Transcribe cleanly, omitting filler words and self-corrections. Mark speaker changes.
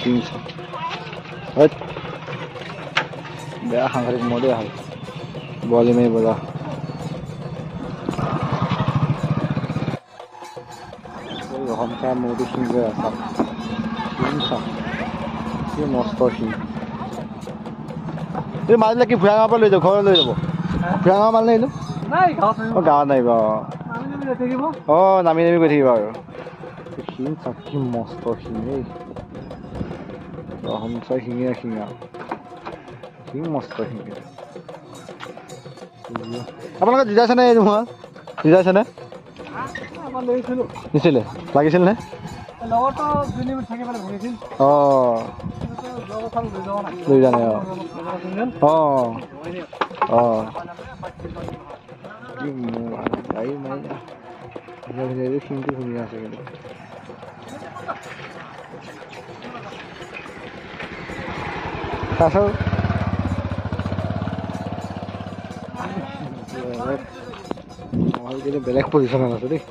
Speaker 1: শিং চাওক। হৈত, বেয়া সাংঘাতিক মহ দেই। আহাল বৰালি মাৰি বজাৰ। ৰহমচা মূৰটো শিং গৈ চাওক, শিং চাওক, কি মস্ত শিং। এই মালবিলাক কি ভূঞা গাঁৱৰ পৰা লৈ যাব, ঘৰলৈ লৈ যাব? ভূঞা গাঁৱৰ মাল নে এইটো? অঁ, গাঁৱত নামিব। অঁ অঁ, নামি নামি গৈ থাকিব। আৰু শিং চাওক, কি মস্ত শিং। এই ৰহমচা শিঙীয়া শিং আৰু শিং, মস্ত শিং। আপোনালোকে জিজাইছেনে? এই ধোঁৱা জিজাইছেনে? নিছিলে, লাগিছিল নে? অঁ, লৈ যোৱা নাই। অঁ অঁ অঁ, কি গাড়ী মাৰি ধুনীয়া ধুনীয়া। এই শিংটো ধুনীয়া আছে কিন্তু। তাৰপিছত কিন্তু বেলেগ পজিশ্যনত আছে দেই।